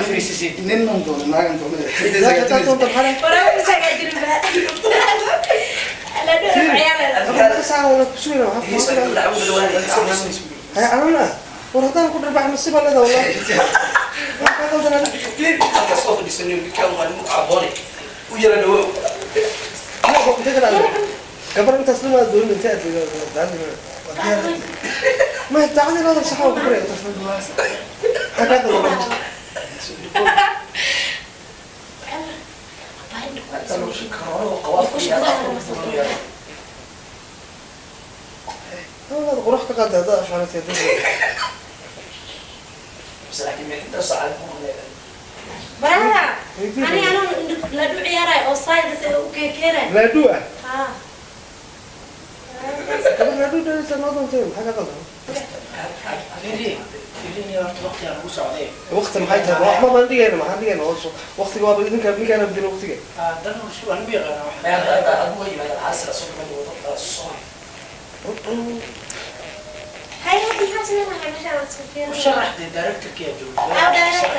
Fariisisid. Nin un doono, naagan doono. Naag doonta maxaa? Waraa isagaajin ba. La dhuu ciyaar. Gabadha saa wala ku sugayna waxaa ku hay anuna war haddaan ku dharbaax nasiib baa leedahay wallahi. Waxaa kaa qaldan adiga. Halkaas soo fadhiisanay ninkaan waa nin caboone u yara dhawo. Intee ka dhacday? Gabar intaas lama doonin intee aad daacad ma daacad inaad sax ku baray intaas maxaa kaa qaldan? Hawlaad qurux ka qaaday haddaad afxalatay dadka. Baraha. Ani anu la dhuu ciyaaray oo sayda u keenay. Laadhuu ah? Ha. Gabar laadhuu dhalisa noo doontay maxaa kaa qaldan? Fiiri, fiiri, horta waqtigaa lagu socday. Waqti maxay tahay? Wax ma baan dhigayna, maxaan dhigayna? Waqtiga waaba idinka ninkaana bedelo waqtiga. Dan waan u yaqaanaa wax. Hay hadda maxaa sameynaa meesha aan isku U fiirin. sharax dee directorkiyaa jooga. Aw director.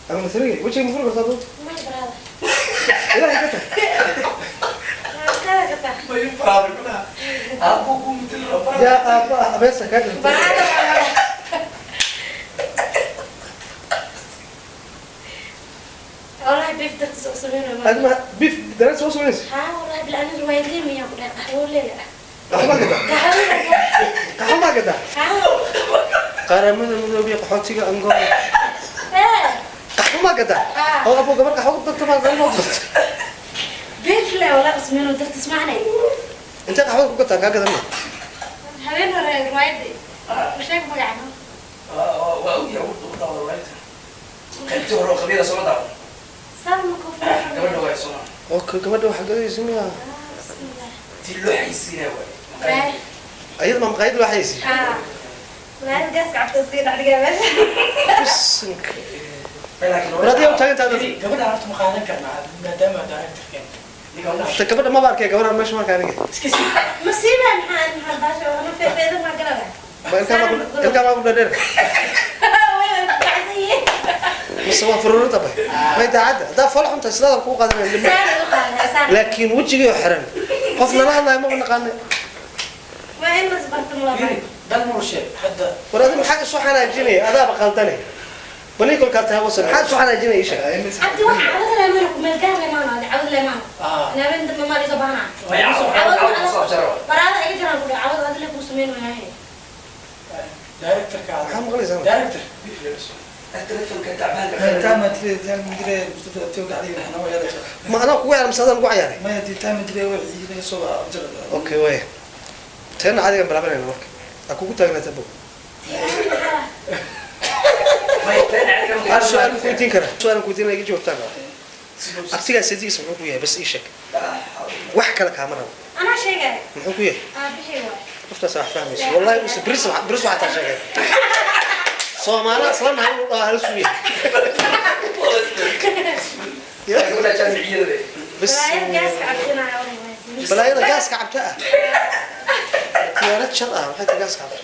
Ama masaligay wejiga ma furi kartaa dad? My brother. Ilaahay ka tag. Kada kata. Yaa aabba ah abeesa kaa jirta. Brother. والله بيف درت سمينا. Adi ma bif daraad soo samaynaysa? ها والله بالأنا رواية ميا كلها قهوة ليلة. Qaxwo maa gadaa? قهوة. Qaxwo maa gadaa? قهوة. Qaramada Midoobay qaxootiga Angola. إيه. Qaxwo maa gadaa? Ah. Oo abo gabar qaxwo ku darto maa noo darto. بيف لا والله سمينا درت اسمعني. Intee qaxwada ku gataa kaa gadan ma? هبين ورا رواية وش هيك بقى عنه؟ صار مكفر. Okay, gabadha waxaa gadaysa miyaa? بسم الله. Ayada ma maqaayad loo xayeysiiyey? آه. ما قاس عبد الصغير على قبل. Bisinka. War adiga u taagan tahay dadka. Gabadha horta ma qaadan karnaa maadaama directorkeen. Ta gabadha maba arkay gabadha meesha marka aniga. Iska sii. مصيبة محل محل باشا وأنا في في ما قلنا. Ma ilkaa maa ku ilkaa maa ku dhadheer. وين بعزية؟ Mise waa furuurta bay. May daacadda haddaa fool xunta sidaada kuu qaadanaya lima. سارة وقالها سارة. Laakiin wejigii oo xiran qof nala hadlayo maba naqaanay. ما إن صبرت الله. Fiiri, dan murshe hadda. War adi maxaa isu xanaajinaya? Adaaba qaldane. Bani kolkaa tahay wasan maxaa isu xanaajinaya ii sheeg? عبد واحد عوض لا مالك ما قال لي ما أنا عوض لا ما Ah. أنا بنت ما مالي زبانا. برا أجي ترى أقول عوض هذا اللي كوسمين وهاي. Directorka. Maxaa maqlaysaa? Director. Ma anaa kugu ciyaaray mise adaan kugu ciyaaray? Okay, waaya. Teena caadigan bilaabanayna marka. Ha kugu taagnaata bow. Hal su'aal ma ku weydiin karaa? Su'aalan ku weydiinaya iga jawaabtaan rabaa. Abtigaa sadigiisa muxuu ku yahay? Bas ii sheeg. Wax kale kaama rabo. أنا شيء Muxuu ku yahay? بحيوة. Qoftaas wax fahmaysa. Wallahi use bris bris waxaa taa sheegay. Soomaali isla nahay inuu dhahaa hal suu yahay. Bas بلاير قاس عبدنا balaayada gaaska cabta ah. Tiyaarad shar ah waxay tahay gaaska cabta.